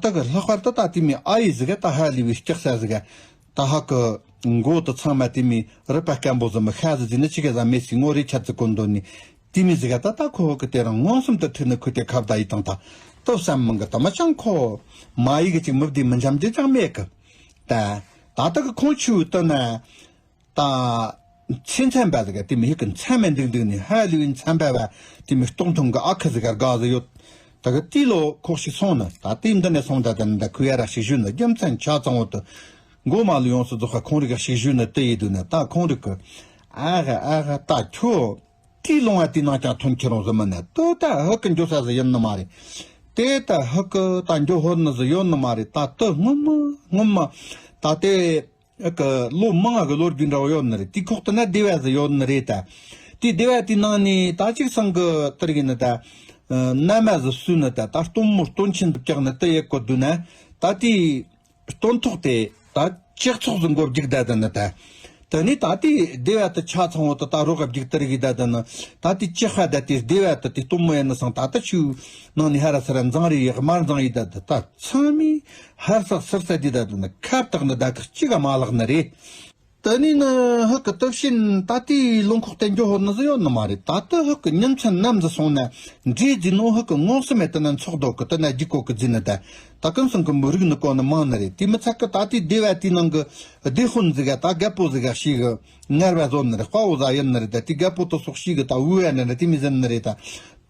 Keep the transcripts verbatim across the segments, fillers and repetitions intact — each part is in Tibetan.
ད་གི་ལྷག་པར་དུ་ད་དེ་མི་ཨ་ཡེ་ཟིག་ག་ད་ཧ་ལས་པའི་སྐྱག་ས་ཟིག་ག་ད་ཧ་གི་མགོ་དུ་ཚང་མ་དེ་མི་རུས་པ་སྐམ་པོ་ཟིག་མི་ཤ་ཟིག་ཟིག་ནི་ཅི་ག་ཟ་མེད་སི་ངོ་རེ་ཆ་ཙི་གོ་འདོད་ནི། དེ་མི་ཟིག་ག་ད་ད་ཁོ་ཧ་གི་དེ་རང་མངོན་སུམ་དུ་ཐུག་ནི་ཁུ་དེ་ཁ་བརྡ་ཡི་དང་ད་ཏོ་བསམ་མི་གི་ད་མ་ཅང་ཁོ་མ་ཡི་གི་ཅིག་མི་བདེ་མི་འཇམ་རྒྱུ་ཅང་མེད་གི། ད་ད་ད་གི་ཁོང་ཆུ་ཏུ་ན། ད་ཚེ་མཚན་པ་ཟིག་ག་དེ་མི་ཧི་གི་མཚན་མེད་འདུག་འདུག་ནི་ཧ་ལུའི་མཚན་པ་བ་དེ་མི་སྟོང་ཐུང་གི་ཨ་ཁུ་ཟིག་ག་དགའ་ཟིག་ཡོད། ད་གི་དེ་ལོ་ཁོག་ཞིག་སོང་ནི་ད་དེ་འདི་ནས་སོང་ད་དེ་ནི་ད་ཁུ་ཡ་ར་ཞིག་ཞུ་ནི་རྒྱུ་མཚན་ཆ་ཚང་བོ་དུ་མགོ་མ་ལུ་ཡོངས་སུ་རྫོགས་ཁ་ཁོང་རིག་ག་ཞིག་ཞུ་ནི་དེ་ཡི་འདུག་ནི་ད་ཁོང་རིག་གི་ཨ་ག་ཨ་ག་ད་ཁྱོ་དེ་ལོང་བ་དེ་ནང་ཀྱང་ཐོན་ཁྱེར་རུང་ཟི་མི་ནི་དུ་ད་ཧི་གི་འགྱོ་ས་ཟི་ཡིན་ནི་མ་རེད། དེ་ད་ཧི་གི་ད་འགྱོ་ཧོར་ནི་ཟི་ཡོད་ནི་མ་རེད། ད་དུ་སྔོན་མ་སྔོན་མ་ད་དེ། ཨ་ཀ་ལོ་མང་ང་གི་ལོ་རྒྱུས་འདྲ་བོ་ཡོད་ནི་རེད། དེའི་ཁོག་ཏུ་ན་སྡེ་བ་ཟིག་ཡོད་ནི་རེད་ད། དེའི་སྡེ་བ་དེའི་ནང་ནས་ད་ཅིག་སང་གི་དེ་རིགས་ནི་ད། ཨ་མནའ་མ་ཟིག་བསུས་ནི་ད་ད་སྟོན་མོ་སྟོན་ཆེན་དུ་བཀྱག་ནི་དེ་ཡེ་གོ་དུས་ན། ད་དེའི་སྟོན་ཐོག་དེ་ད་ལྕགས་ཚོགས་ཟིག་མགོ་བརྒྱུག་ད་ད་ནི་ད། དེ་ནས་ད་དེའི་སྡེ་བ་དེ་ཆ་ཚང་བོ་དེ་ད་རོགས་བརྒྱུག་དེ་རིགས་ད་ད་ནི་ད་དེའི་ལྕགས་ཧ་ད་དེའི་སྡེ་བ་དེ་དེའི་སྟོན་མོ་ཡེ་ནི་སང་ད་ད་ཆུ་ནང་ནས་ཧ་ར་ས་ར་འཛིང་རེ་ཡེ་དམར་འཛིང་ཡེ་ད་ད་ད། ཚང་མས་ཧར་སག་སིར་ས་དེ་ད་དུ་ནི་ཁ་བཏགས་ནི་ད་ཁག་ཅིག་ག་མ་ལག་ནི་རེད། དེ་ནས་ནི་ཧི་གི་དུ་ཕྱིན་ད་ལྟའི་ལུང་ཁོག་དེ་འགྱོ་ཧོར་ནི་ཟི་ཡོད་ནི་མ་རེད། ད་ལྟ་ཧི་གི་ཉིན་མཚན་ནམ་ཟི་སོང་ན་འདྲེ་རྫི་ནོ་ཧི་གི་ངོ་སི་མེད་དུ་ན་འཚོགས་འདུག་གི་དུ་ན་རྒྱུག་གོ་གི་རྫི་ནི་ད་ད་ཀུན་སང་གི་མི་རིགས་ནི་གོ་ནི་མང་ནི་རེད། དེ་མི་ཚད་གི་ད་ལྟའི་སྡེ་བ་དེའི་ནང་གི་སྡེ་དཔོན་ཟི་ག་ད་རྒད་པོ་ཟི་ག་ཞིག་གི་ངར་བ་བཟོ་ནི་རེད། དཔའ་བོ་ཟ་ཡིན་ནི་རེད། ད་དེ་རྒད་པོ་དུ་སོགས་ཞིག་གི་ད་འུ་བ་ནི་རེད། དེ་མི་ཟིན་ནི་རེད་ད།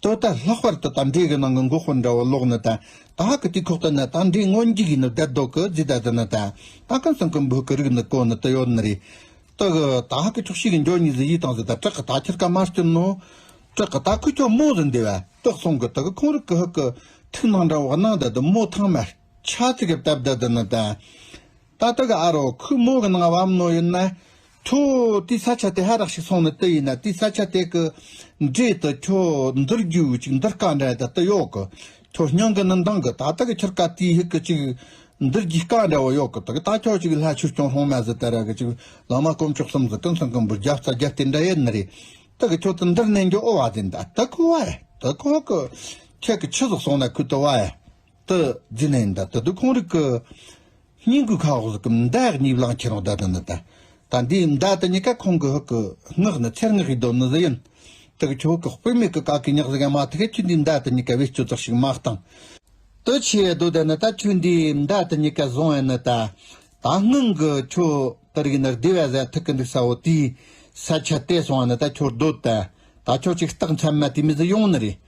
དོ་ད་ལྷག་པར་དུ་ད་འདྲེ་གི་ནང་གི་མགོ་དཔོན་འདྲ་བོ་ལོག་ནི་ད། ད་ཧ་གི་དེ་ཁོག་ཏུ་ནི་ད་འདྲེ་སྔོན་འཇིག་གི་ནི་བསྡད་དོ་གི་རྫི་ད་དུ་ནི་ད། ད་ཀུན་སང་གི་འབུ་གི་རིགས་ནི་གོ་ནི་དུ་ཡོད་ནི་རེད། དུ་གི་ད་ཧ་གི་ཕྱོགས་ཤིག་གི་འགྱོ་ནི་ཟི་ཡི་དང་ཟི་ད་བྲག་གི་ད་ཁྱེར་ཀ་མ་སྐྱིན་ནོ། བྲག་གི་ད་ཁུ་ཁྱོ་མོ་ཟི་འདི་བ་དུ་སོང་གི་དུ་གི་ཁོང་རིགས་གི་ཧ་གི་ཐུག་ནང་འདྲ་བོ་གནང་ད་དུ་མོ་ཐང་མ་ཆ་ཚིག་གི་བཏབ་ད་དུ་ནི་ད། ད་ལྟ་གི་ཨ་རོ་ཁོས་མོ་གི་ནང་བབ་ནོ་ཡིན་ན། ཁྱོ་དེའི་ས་ཆ་དེ་ཧ་རག་ཞིག་སོང་ནི་དེ་ཡིན་ན་དེའི་ས་ཆ་དེ་གི་འདྲེ་དུ་ཁྱོ་འདུལ་རྒྱུ་ཅིག་འདུལ་དཀའ་འདྲ་ད་ལྟ་ཡོད་གི། ཁྱོ་སྙིང་གི་ནི་འདང་གི་ད་ལྟ་གི་ཁྱོར་ཀ་དེའི་ཧིག་གི་ཅིག་འདུལ་རྒྱུ་དཀའ་འདྲ་བོ་ཡོད་གི། ད་གི་ད་ཁྱོ་ཅིག་ལྷ་ཆོས་སྐྱོང་སྲུང་མ་ཟི་ད་ར་གི་ཅིག་བླ་མ་དཀོན་མཆོག་གསུམ་ཟི་ཀུན་སང་ཀུན་པོ་རྒྱབ་རྩ་རྒྱབ་དེ་འདྲ་ཡིན་ནི་རེད། ད་གི་ཁྱོ་དུ་འདུལ་ནས་འགྱོ་ཨོ་བ་དེ་འདྲ་ད་ཁུ་བ་ཡ་ད་ཁོ་གི་ཁྱེད་གི་ཆི་ཟིག་སོང་ན་ཁུ་དུ་བ་ཡ། དུ་རྫི་ནས་ཡིན་ད་དུ་དུ་ཁོང་རིག་གི་སྙིང་གི་ཁ་འོག་ཟིག་གི་མདའ་གཉིས་བླངས་ཁྱེར་རོགས་ད་དུ་ནི་ད། ད་འདིའི་མདའ་དུ་གཉིས་ཀ་ཁོང་གི་ཧུག་གི་ངག་ནི་ཚེར་ངག་གི་སྡོད་ནི་ཟི་ཡིན། དུ་གི་ཁྱོད་གི་དཔེ་མེད་གི་ཀ་གི་ཉག་ཟིག་ག་མ་ཐུག་གི་ཁྱོད་འདིའི་མདའ་དུ་གཉིས་ཀ་བེད་སྤྱོད་ཙག་ཞིག་མ་བཏང་། དུ་ཆེ་ཡ་དུ་ད་ནི་ད་ཁྱོད་འདིའི་མདའ་དུ་གཉིས་ཀ་བཟུང་ཡ་ནི་ད། ད་སྔོན་གི་ཁྱོད་དུ་རིག་ནི་སྡེ་བ་ཟ་ཐུག་གི་འདུག་ས་བོ་དེའི་ས་ཆ་དེ་སོང་བ་ནི་ད་ཁྱོད་སྡོད་ད། ད་ཁྱོད་ཅིག་རྟགས་མཚན་མ་དེ་མི་ཟི་ཡོང་ནི་རེད།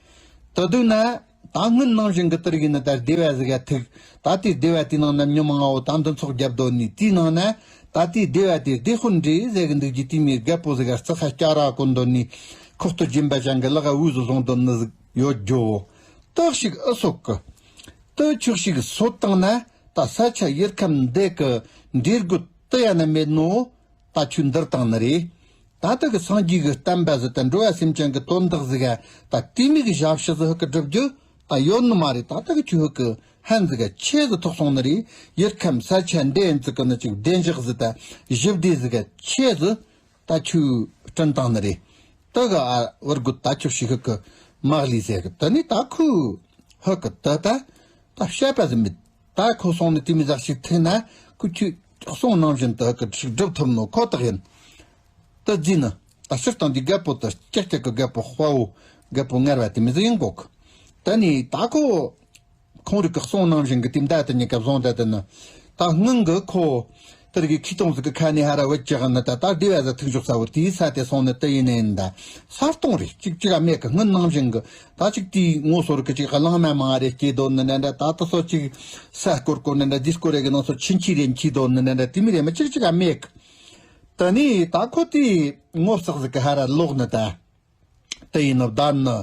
དུ་དུ་ན། ད་སྔོན་ནང་བཞིན་གྱི་དེ་རིགས་ནི་ད་སྡེ་བ་ཟིག་ག་ཐུག་ད་ལྟའི་སྡེ་བ་དེའི་ནང་ན་མྱི་མང་ང་བོ་ད་འདུ་ཚོགས་རྒྱབ་སྡོད་ནི་དེའི་ནང་ན་ད་ལྟའི་སྡེ་བ་དེའི་སྡེ་དཔོན་འདྲེ་ཟེར་གི་འདུག་རྒྱུ་དེ་མིའི་རྒད་པོ་ཟིག་ག་རྩི་ཁ་སྐྱ་ར་གོན་སྡོད་ནི་ཁོག་ཏུ་སྦྱིན་པ་ཅན་གི་ལག་ག་འུ་ཟོ་བཟུང་སྡོད་ནི་ཟིག་ཡོད་རྒྱུ་བོ། དག་ཞིག་ཨུ་སོག་གི་དུ་ཆུག་ཞིག་སོད་བཏང་ན་ད་ས་ཆ་ཡུལ་ཁམས་འདི་གི་འདྲེ་རྒོད་དུ་ཡ་ན་མེད་ནོ། ད་ཆོས་འདིར་བཏང་ནི་རེད། ད་ལྟ་གི་སངས་རྒྱས་ཀྱི་བསྟན་པ་ཟིག་དང་འགྲོ་བ་སེམས་ཅན་གྱི་དོན་དག་ཟིག་ག་ད་དེ་མིག་གི་ཞབས་ཕྱི་ཟིག་ཧུ་གི་སྒྲུབ་རྒྱུ་ད་ཡོད་ནི་མ་རེད། ད་ལྟ་གི་ཆོས་ཧུ་གི་ཧན་ཟིག་ག་ཆེ་ཟིག་ཐོག་སོང་ནི་རེད། ཡུལ་ཁམས་ས་ཆ་འདི་ཡན་ཙི་གི་ནི་ཅིག་བདེ་འཇགས་ཟིག་ད་ཞི་བདེ་ཟིག་ག་ཆེ་ཟིག་ད་ཆོས་བསྐྲུན་བཏང་ནི་རེད། ད་གི་ཨ་བར་གུ་ད་ཆོས་ཤིག་ཧུ་གི་མག་ལི་ཟེར་གི་ད་ནི་ད་ཁུ་ཧུ་གི་ད་ད་ད་བཤད་པ་ཟིག་མེད། ད་ཁོ་སོང་ནས་དེ་མི་ཟག་ཞིག་ཐུག་ན་ཁོ་ཁྱོད་གསུང་ནང་བཞིན་དུ་ཧུ་གི་ཞིག་སྒྲུབ་ཐུབ་ནོ་ཁོ་ཐག་ཡིན། ད་རྫི་ནི་ད་ཕྱིར་བཏང་དེ་རྒད་པོ་དུ་ཀྱག་ཀྱག་གི་རྒད་པོ་དཔའ་བོ་རྒད་པོ་ངར་བ་དེ་མི་ཟིག་ཡིན་གོ་གི། ད་ནི་ད་ཁོ་ཁོང་རིག་གི་གསུང་ནང་བཞིན་གི་དེ་མདའ་དེ་གཉིས་ཀ་བཟུང་ད་དེ་ནི་ད་སྔོན་གི་ཁོ་དེ་རིག་གི་ཁྱི་སྟོང་ཟིག་གི་ཁ་ནས་ཧ་ར་བུད་ཀྱག་ནི་ད་ད་སྡེ་བ་ཟིག་ཐུག་འཇོག་ས་བོ་དེའི་ས་དེ་སོང་ནི་དེ་ཡིན་ནི་ཡིན་ད་ས་སྟོང་རེད། ཅིག་ཅིག་ཨ་མེད་གི་སྔོན་ནང་བཞིན་གི་ད་ཅིག་དེའི་ངོ་སོར་གི་ཅིག་གླང་མ་མང་རེ་སྐྱེས་དོ་ནི་ནི་འདྲ། ད་ད་སོ་ཅིག་ས་སྐོར་སྐོར་ནི་འདྲ། རྫི་སྐོར་རེ་གི་ནང་སོ་ཆིན་ཆི་རེ་འཁྱིས་དོ་ནི་ནི་འདྲ། དེ་མི་རེ་མི་ཅིག་ཅིག་ཨ་མེད་གི། ད་ནི་ད་ཁོ་དེའི་ངོ་བསགས་ཟིག་གི་ཧ་ར་ལོག་ནི་ད། དེ་ཡིན་ནོ་བདག་ནི།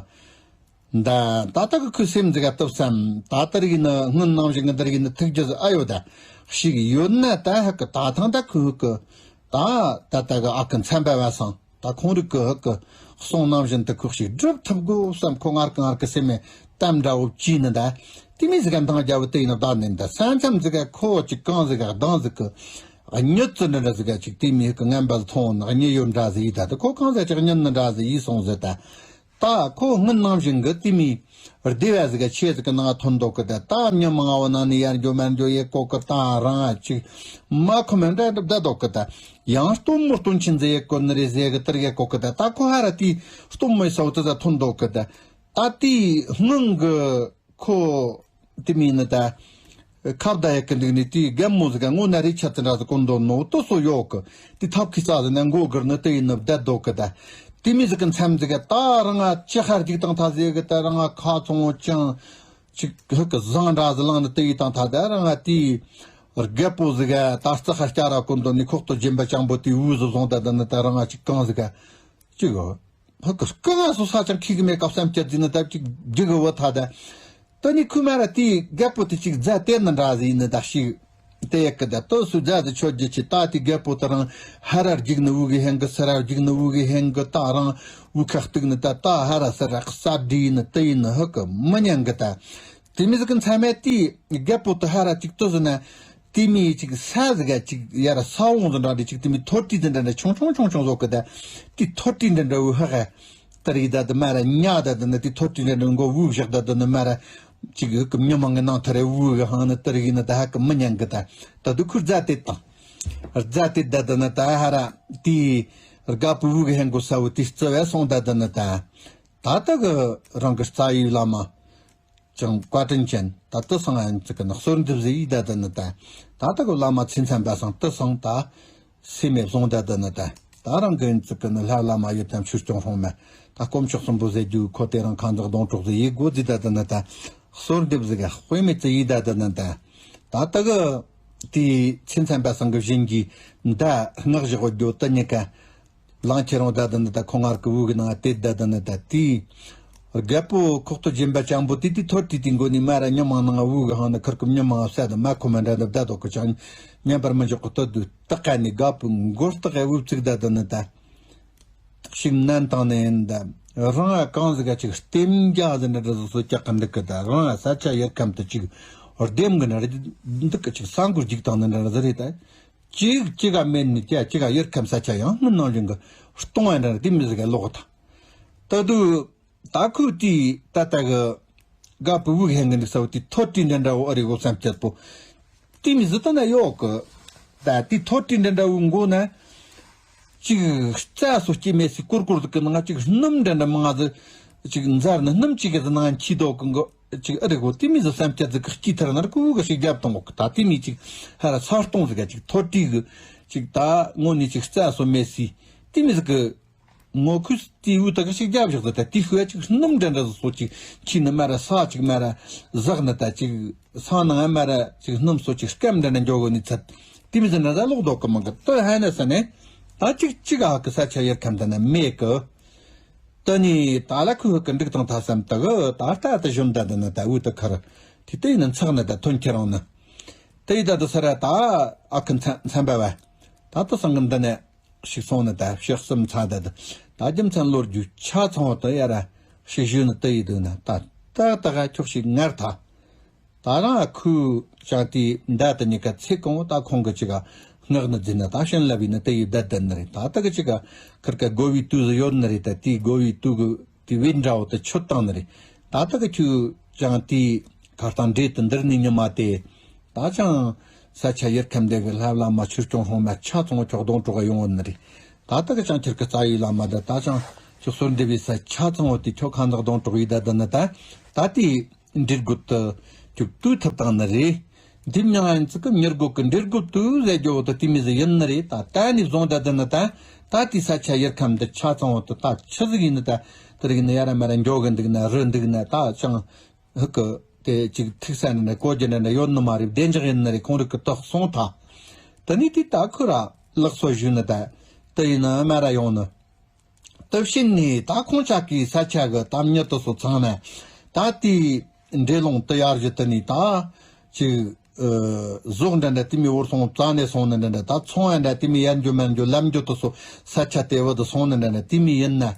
ད་ད་ལྟ་གི་ཁོའི་སེམས་ཟིག་ག་བཏུབ་བསམ། ད་ལྟ་རིག་ནི་སྔོན་ནང་བཞིན་གི་འདི་རིག་ནི་ཐུག་རྒྱུ་ཟིག་ཨ་ཡོད་ད། ཞིག་ཡོད་ན་ད་ཧུ་གི་ད་ཐང་ད་ཁོའི་ཧུ་གི་ད་ད་ལྟ་གི་ཨ་ཁུ་མཚན་པ་བ་སང་ད་ཁོང་རིག་གི་ཧུ་གི་གསུང་ནང་བཞིན་དུ་ཁོ་ཞིག་སྒྲུབ་ཐུབ་དགོས་བསམ། ཁོ་ངར་གི་ངར་གི་སེམས་མེད་གཏམ་འདྲ་བོ་བྱས་ནི་ད། དེ་མི་ཟིག་ག་འདང་རྒྱ་བོ་དེ་ཡིན་ནོ་བདག་ནི་ད་ས་མཚམས་ཟིག་ག་ཁོ་ཅིག་གང་ཟིག་ག་གདང་ཟིག་གི་གཉིད་ཙི་འདྲ་འདྲ་ཟིག་ག་ཅིག་དེ་མི་ཧུ་གི་ངན་པ་ཟིག་མཐོང་ནི་གཉིད་ཡོད་འདྲ་ཟིག་ཡིན་ད། ད་ཁོ་གང་ཟིག་ཅིག་གཉིད་ནི་འདྲ་ཟིག་ཡིན་སོང་ཟིག་ད། ད་ ད་ཁོ་སྔོན་ནང་བཞིན་གི་དེ་མོ་སྡེ་བ་ཟིག་ག་ཆེ་ཟིག་གི་ནང་ཐོན་འདུག་གི། ད་ད་མྱི་མང་བོ་ནང་ནས་ཡར་འགྱོ་མར་འགྱོ་ཡེ་གོ་གི། ད་རང་ཅིག་མ་ཁོ་མེད་འདྲ་བསྡད་འདུག་གི། ད་ཡང་སྟོན་མོ་སྟོན་ཆེན་ཟིག་ཡེ་གོ་ནི་རེད་ཟེར་གི། དེར་ཡེ་གོ་གི། ད་ད་ཁོ་ཧ་ར་དེ་སྟོན་མོའི་ས་བོ་དེ་ཟ་ཐོན་འདུག་གི། ད་ད་དེའི་སྔོན་གི་ཁོ་དེ་མོ་ནི་ད་ཁ་བརྡ་ཡེ་གི་འདུག་ནི། དེའི་རྒན་མོ་ཟིག་ག་ངོ་ན་རེ་ཆ་ཙི་འདྲ་ཟིག་གོ་འདུག་ནོ་དེ་སོ་ཡོད་གི། དེ་ཐབ་ཁའི་རྩ་ཟིག་ན་མགོ་སྒུར་ནི་དེ་ཡིན་ནི་བསྡད་འདུག་གི། ད་དེ་མོ་ཟིག་གི་མཚམས་ཟིག་ག་ད་རང་ང་ཅི་ཧར་འཇིག་དང་ཐ་ཟེར་གི། ད་རང་ང་ཁ་ཚོང་ཅང་ཅིག་ཧུ་གི་བཟང་འདྲ་ཟིག་ལངས་ནི་དེ་ཡི་དང་ཐ། ད་རང་ང་དེའི་རྒད་པོ་ཟིག་ག་ད་རྩི་ཁ་སྐྱ་ར་གོ་འདུག་ནི། ཁོག་ཏོ་སྦྱིན་པ་སྤྱང་པོ་དེའི་འུ་ཟིག་བཟུང་ད། ད་ནི་ད་རང་ང་ཅིག་གང་ཟིག་ག་ཅིག་ཧ་གི་རྐུ་ང་སོ་ས་ཅང་ཁྱི་གི་མེད་སྐབས་སམ་སྐྱ་རྫི་ནི་ད་ཅིག་རྒྱུ་གི་བུ་ཐ་ད། ད་ནི་ཁུ་མ་ར་དེའི་རྒད་པོ་དེ་ཅིག་རྫ་དེ་ནི་འདྲ་ཟིག་ཡིན་ནི་ད་ཤིག་དེ་ཡེ་གི། ད་དོ་སུ་རྫ་དེ་ཆོད་རྒྱུ་ཆི། ད་དེའི་རྒད་པོ་དེ་རང་ཧ་ར་རྒྱུག་ནི་འུ་གི་ཧེང་གི། སི་ར་རྒྱུག་ནི་འུ་གི་ཧེང་གི། ད་རང་འུ་ཁ་གཏུག་ནི་ད་ད་ཧ་ར་སི་ར་ས་འདྲི་ཡིན་ནི་དེ་ཡིན་ནི་ཧུ་གི་མི་ཉན་གི། ད་དེ་མོ་ཟིག་གི་མཚམས་མེད་དེའི་རྒད་པོ་དེ་ཧ་ར་ཅིག་དེ་ཟིག་ན། དེ་མོ་ཅིག་ས་ཟིག་ག་ཅིག་ཡར་ས་བོང་ཟིག་འདྲ་འདྲ་ཅིག་དེ་མོ་ཐོ་ཏི་ཟིག་འདྲ་འདྲ་ཆུང་ཆུང་ཆུང་ཆུང་བཟོ་གི། ད་དེ་ཐོ་ཏི་འདྲ་འདྲ་བོ་ཧ་ག་དེར་ཡི་ད་དེ་མ་ར་ཉ་ད་དེ་ནི་དེ་ཐོ་ཏི་འདྲ་འདྲ་མགོ་བོ་བཞག་ད་དེ་ནི་མ་ར་ཅིག་ཧུ་གི་མྱི་མང་གི་ནང་ཐར་རེ་བུ་གི་ཧང་ནི་དེར་ཡི་ནི་ད་ཧ་གི་མི་ཉན་གི། ད་ད་དུ་ཁུར་རྫ་དེ་དང་རྫ་དེ་ད་དེ་ནི་ད་ཧ་ར་དེའི་རྒད་པོ་བུ་གི་ཧེང་གོ་ས་བོ་དེ་རྩི་བས་སོང་ད་དེ་ནི་ད་ད་ད་གི་རང་གི་རྩ་ཡི་བླ་མ། ཅང་བཀའ་དྲིན་ཅན་ད་དེ་སང་ཡང་ཅིག་གི་ནི་གསོལ་འདེབས་ཟིག་ཡིས་ད་དེ་ནི་ད། ད་ད་གི་བླ་མ་ཚེ་མཚན་པ་སང་དེ་སང་ད་སེམས་མེད་བཟུང་ད་དེ་ནི་ད། ད་རང་གི་ཅིག་གི་ནི་ལྷ་བླ་མ་ཡོད་དམ་ཆོས་སྐྱོང་སྲུང་མ་ད་དཀོན་མཆོག་གསུམ་པོ་ཟེར་རྒྱུ་ཁོ་དེ་རང་ཁ་འཛག་སྡོང་གྲོགས་ཟིག་ཡིས་དགོས་ཟིག་ད་དེ་ནི་ད། གསོལ་འདེབས་ཟིག་དཔེ་མེད་ཅིག་ཡིས་ད་དེ་ནི་ད། ད་ད་གི་དེའི་ཚེ་མཚན་པ་སང་གི་བཞིན་གྱི་ད་སྔགས་བཞག་རྒྱུ་དེ་གཉིས་ཀ། ལང་ཁྱེད་རང་ད་དེ་ནི་ད་ཁོ་ངར་གི་བུ་གི་ནང་དེ་ད་དེ་ནི་ད་དེའི་རྒད་པོ་ཁོག་ཏུ་སྦྱིན་པ་སྤྱང་པོ་དེ་དེ་ཐོར་ཏི་དེ་མགོ་ནས་མ་ར་མྱི་མང་ནང་བུ་གི་ཧང་ནི་ཁུར་གི་མྱི་མང་ས་དེ་མ་ཁོ་མ་འདྲ་འདི་བདའ་དོ་གི་ཅང་ཉན་པར་མི་འཇོག་གི་ལྟོ་དུས་ད་ཀ་ནས་རྒད་པོ་མགོ་སྟག་གི་བུ་བཙུགས་ད་དེ་ནི་ད་ཞིག་ནན་བཏང་ནས་ཡིན་ད། རང་ང་གང་ཟིག་ག་ཅིག་ལྟེམ་རྒྱག་ཟིན་འདྲ་འདྲ་བཟོ་བཟོ་རྒྱག་གི་འདུག་གི། ད་རང་ང་ས་ཆ་ཡར་ཁམས་དུ་ཅིག་ལྟེམ་གི་འདྲ་འདུག་གི། ཅིག་ས་མགོར་རྒྱུག་བཏང་ནི་འདྲ་འདྲ་ཟིག་རེད་ད། གཅིག་གཅིག་ག་མེད་ནི་ཀྱ་གཅིག་ག་ཡར་ཁམས་ས་ཆ་ཡང་སྔོན་ནང་བཞིན་གི་སྟོང་བ་འདྲ་དེ་མི་ཟིག་ག་ལོག་ད། ད་དུ་ད་ཁུ་དེ་ད་ད་གི་དགའ་བུ་བུ་ཧེང་གི་འདུག་ས་བོ་དེ་ཐོ་ཏི་འདྲ་འདྲ་བོ་ཨ་རི་གོ་སམ་སྐྱེད་པོ་དེ་མི་ཟི་ད་ན་ཡོག་གི། ད་དེ་ཐོ་ཏི་འདྲ་འདྲ་བོ་མགོ་ན་ཅིག་རྩྭ་སོ་སྐྱེ་མེད་སི་ཀོར་ཀོར་ཟིག་གི་ནང་ཅིག་སྣུམ་འདྲ་འདྲ་མང་ཟི་ཅིག་འཛར་ན་སྣུམ་ཅིག་གི་ནང་འཁྱིད་དོ་གི་གི་ཅིག་ཨ་རི་གོ་དེ་མི་ཟི་སམ་སྐྱེད་ཟིག་གི་སྐྱིད་ཐར་ན་ར་ཁུ་གི་ཞིག་རྒྱབ་དང་གོ་གི། ད་དེ་མི་ཅིག་ཧ་ར་ཚ་སྟོང་ཟིག་ག་ཅིག་ཐོ་ཏི་གི་ཅིག་ད་ངོ་ནས་ཅིག་རྩྭ་སོ་མེད་སི་དེ་མི་ཟིག་གི། ངོ་ཁུས་དེའི་འུ་ད་ག་ཞིག་རྒྱབ་བཞག་ད། ད་དེ་ཤུ་ཡ་ཅིག་སྣུམ་འདྲ་འདྲ་བཟོ་ཅིག་ཁྱི་ནི་མ་ར་ས་ཅིག་མ་ར་ཟག་ནི་ད་ཅིག་ས་ནང་ང་མ་ར་ཅིག་སྣུམ་སོ་ཅིག་སྐམ་འདྲ་འདྲ་འཇོག་གོ་ནི་ཚད་དེ་མི་ཟིན་འདྲ་ད་ལོག་རྡོག་གི་མང་གི་ད་ཧ་ན་ས་ནས་ད་ཅིག་ཅིག་ཨ་གི་ས་ཆ་ཡར་ཁམས་ད་ན་མེད་གི། ད་ནི་ད་ལ་ཁུ་ཧུ་གི་འགྲིག་དང་ཐ་སམ་ད་གི་ད་ལྟ་ད་ཞོམ་ད་ད་ན་ད་འུ་ད་ཁར་དེ་ད་ཡིན་ན་འཚག་ནི་ད་ཐོན་ཁྱེད་རང་ནི་ད་ཡི་ད་ད་ས་ར་ད་ཨ་ཁུ་མཚན་མཚན་པ་བ་ད་ད་སང་གི་འདི་ནས། ཞིག་སོང་ནི་ད་ཕྱི་གསུམ་ཚ་ད་ད་ད་རྒྱུ་མཚན་ལོ་རྒྱུས་ཆ་ཚང་བ་དུ་ཡ་ར་ཞིག་ཞུ་ནི་དུ་ཡི་འདུག་ན་ད་ད་ད་ག་ཁྱོག་ཞིག་ངར་ཐ། ད་རང་ཁུ་ཅང་དེ་མདའ་དུ་ཉི་ཀ་ཚེ་གང་བོ་ད་ཁོང་གི་ཅི་ག་སྔགས་ནི་འཛིན་ན་ད་ཤན་ལ་བི་ནི་དུ་ཡི་བདའ་བདའ་ནི་རེད། ད་ད་གི་ཅི་ག་ཁིར་ཀ་དགོ་བའི་དུས་སུ་ཡོད་ནི་རེད། ད་དེའི་དགོ་བའི་དུས་གི་དེ་བའི་འདྲ་བོ་དུ་ཆོད་བཏང་ནི་རེད། ད་ད་གི་ཁྱུ་ཅང་དེའི་ཁ་རྟང་འདྲེ་དུ་འདིར་ནི་ཉི་མ་དེ། ད་ཅང་ས་ཆ་ཡར་ཁམས་འདི་གི་ལྷ་བླ་མ་ཆོས་སྐྱོང་སྲུང་མ་ཆ་ཚང་བ་ཁྱོག་གདོང་གྲོགས་ཡོང་བ་ནི་རེད། ད་ལྟ་གི་ཅང་ཁྱེར་གི་རྩ་ཡི་བླ་མ་འདི་ད་ཅང་ཁྱོད་གསོལ་འདེབས་པའི་ས་ཆ་ཚང་བ་དེ་ཁྱོད་ཁ་འཛག་གདོང་གྲོགས་ཡི་ད་ད་ནི་ད་ད་དེ་འདྲེ་རྒོད་དུ་ཁྱོད་བཏུལ་ཐུབ་བཏང་ནི་རེད། འདི་མྱང་ཡིན་ཙི་གི་མྱུར་རྒོད་གི་འདྲེ་རྒོད་དུ་ཟེར་རྒྱོ་བོ་དུ་དེ་མི་ཟི་ཡིན་ནི་རེད། ད་ད་ནི་བཟུང་ད་ད་ནི་ད་ད་དེ་ས་ཆ་ཡར་ཁམས་འདི་ཆ་ཚང་བ་དུ་ད་ཆི་ཟིག་ཡིན་ནི་ད་དེ་རིག་ནི་ཡ་ར་མ་ར་འགྱོ་གི་འདུག་ན་རི་འདུག་ན་ད་ཅང་། ཧུ་ཀི། དེ་ཅིག་ཐུག་ས་འདྲ་འདྲ་གོ་རྒྱུ་འདྲ་འདྲ་ཡོད་ནི་མ་རེད། བདེ་འཇགས་ཡིན་ནི་རེད། ཁོང་རིག་གི་དག་སོང་ཐ། དེ་ནས་དེ་ད་ཁོ་ར་ལག་སོ་ཞུས་ནི་ད། དེ་ཡིན་ན་མ་ར་ཡོང་ནི། དེ་བྱས་ནས་ད་ཁོང་ཅག་གི་ས་ཆ་གི་གཏམ་ཉིད་དུ་སོ་ཚང་ནས་ད་དེའི་འདྲེ་ལོང་དེ་ཡར་བཞུད་དེ་ནས་ད་ཅིག་ཨ་ཟོག་འདྲ་འདྲ་དེ་མི་བོར་སོང་རྩ་ནས་སོང་ནི་འདྲ་འདྲ་ད་ཚོང་བ་འདྲ་དེ་མི་ཡར་འགྱོ་མར་འགྱོ་ལམ་འགྱོ་དུ་སོ་ས་ཆ་དེ་བུ་དུ་སོང་ནི་འདྲ་འདྲ་དེ་མི་ཡིན་ན།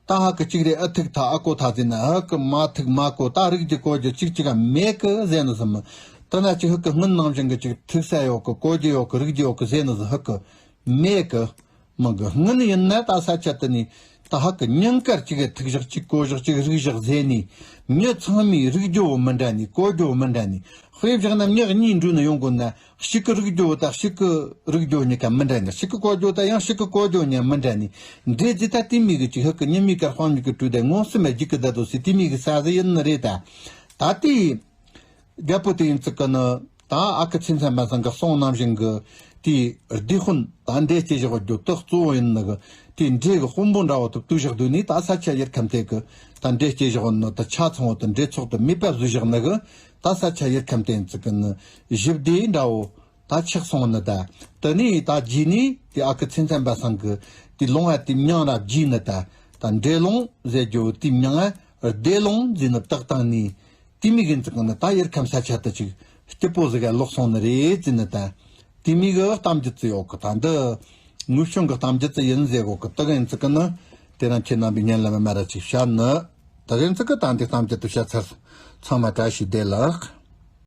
ད་ཧ་གི་གཅིག་རེད། ཨ་ཐུག་ཐ་ཨ་གོ་ཐ་ཟེར་ན་ཧ་གི་མ་ཐུག་མ་གོ་ད་རིག་རྒྱུ་གོ་རྒྱུ་གཅིག་གཅིག་ག་མེད་གི་ཟེར་ནི་ཟིན་མི། ད་ན་གཅིག་ཧ་གི་སྔོན་ནང་བཞིན་གི་གཅིག་ཐུག་ས་ཡོད་གི་གོ་རྒྱུ་ཡོད་གི་རིག་རྒྱུ་ཡོད་གི་ཟེར་ནི་ཟིན་ཧ་གི་མེད་གི། མི་གི་སྔོན་ཡིན་ན་ད་ས་ཆ་དེ་ནི་ ད་ཧ་གི་ཉིན་དཀར་གཅིག་གི་ཐུག་བཞག་གཅིག་གོ་བཞག་གཅིག་རིག་བཞག་ཟེར་ནས། མྱི་ཚང་མས་རིག་རྒྱུ་བོ་མི་འདྲ་ནས་གོ་རྒྱུ་བོ་མི་འདྲ་ནས། དཔེ་བཞག་ན་མྱི་གཉིས་འགྲོ་ནས་ཡོང་དགོས་ན། གཅིག་གི་རིག་རྒྱུ་བོ་དང་གཅིག་གི་རིག་རྒྱུ་བོ་གཉིས་ཀ་མི་འདྲ་ནས། གཅིག་གི་གོ་རྒྱུ་དང་ཡང་གཅིག་གི་གོ་རྒྱུ་གཉིས་མི་འདྲ་ནས། འདྲེ་ཟེར་ད་དེ་མོ་གི་གཅིག་ཧ་གི་ཉི་མའི་དཀར་དཔང་མོ་གི་དྲོད་དེ་མངོན་སུམ་རྒྱུག་གི་བསྡད་དོ་ཟེར། དེ་མོ་གི་ས་ཟིག་ཡིན་ནི་རེད་ད། ད་དེ། རྒད་པོ་དེ་ཡིན་ཙི་གི་ནི། ད་ཨ་ཁུ་ཚེ་མཚན་པ་ཚང་གི་གསུང་ནང་བཞིན་གི་དེའི་སྡེ་དཔོན་དང་འདྲེ་སྐྱེས་བཞག་རྒྱུ་དེ་གཙོ་བོ་ཡིན་ནི་གི། དེའི་འདྲེ་གི་དཔོན་པོ་འདྲ་བོ་དེ་བཏུལ་བཞག་དུས་ནི། ད་ས་ཆ་ཡུལ་ཁམས་དེ་གི་ད་འདྲེ་སྐྱེས་བཞག་ནི་དེ་ཆ་ཚང་བོ་དེ་འདྲེ་ཚོགས་དེ་མེད་པ་བཟོས་བཞག་ནི་གི། ད་ས་ཆ་ཡུལ་ཁམས་དེ་ཡིན་ཙི་གི་ནི་ཞི་བདེ་འདྲ་བོ་ད་ཆགས་སོང་ནི། ད་དེ་ནས་ད་རྗེས་ནས་དེ་ཨ་ཁུ་ཚེ་མཚན་པ་ཚང་གི་དེ་ལུང་བ་དེའི་མྱིང་ར་བརྗེས་ནི། ད་ད་འདྲེ་ལུང་ཟེར་རྒྱུ་བོ་དེའི་མྱིང་ང་བདེ་ལུང་ཟེར་ནི་བཏགས་བཏང་ནས། དེ་མོ་གི་ཡིན་ཙི་གི་ནི་ད་ཡུལ་ཁམས་ས་ཆ་དེ་ཅིག་སྐྱིད་པོ་ཟིག་ག་ལོག་སོང་ནི་རེད་ཟེར་ནི། ད་དེ་མོ་གི་གཏམ་རྒྱུད་ཅིག་ཡོད་གི། ད་འདི་དངོས་བྱུང་གི་གཏམ་རྒྱུད་ཅིག་ཡིན་ཟེར་གོ་གི། དེ་གི་ཡིན་ཙི་གི་ནི་དེ་རིང་ཁྱེད་རྣམ་པའི་སྙན་ལམ་མ་ར་ཅིག་བཤད་ནི། དེ་གི་ཡིན་ཙི་གི་ད་འདི་གཏམ་རྒྱུད་དེ་བཤད་ཚར། ཚང་མ་བཀྲ་ཤིས་བདེ་ལེགས།